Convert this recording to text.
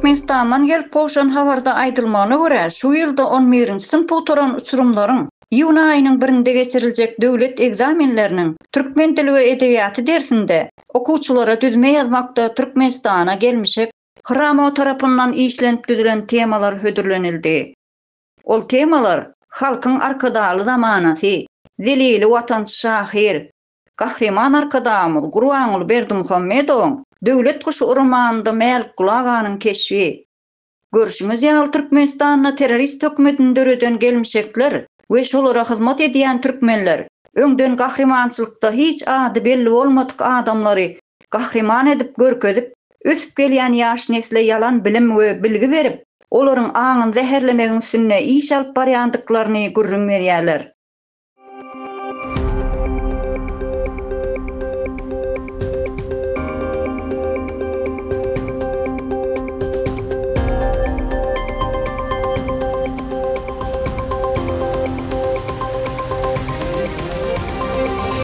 Türkmenistandan gelip gowşan habarda aýdylmagyna görä, şu ýylda on birinji synpy gutaran uçurymlaryň iýun aýynyň birinde geçiriljek döwlet ekzamenleriniň türkmen dili we edebiýaty dersinde okuwçylara düzme ýazmakda Türkmenistana gelmişek Hramow tarapyndan işlenip düzülen temalar hödürlenildi. Ol temalar Halkyň Arkadagly zamanasy, Zelili watançy şahyr, Gahryman Arkadagymyz Gurbanguly Berdimuhamedowyň Döwlet guşy romanynda Mälikguly aganyň keşbi. Görşüňiz ýaly Türkmenistanda terrorist hökümetini döreden gelmişekler we şolara hyzmat edýän türkmenler öňden gahrymançylykda hiç ady belli bolmadyk adamlary gahryman edip görkezip ösüp gelýän ýaş nesle ýalan bilim we bilgi berip olaryň aňyny zäherlemegiň üstünde iş alyp barýandyklaryny gürrüň berýärler.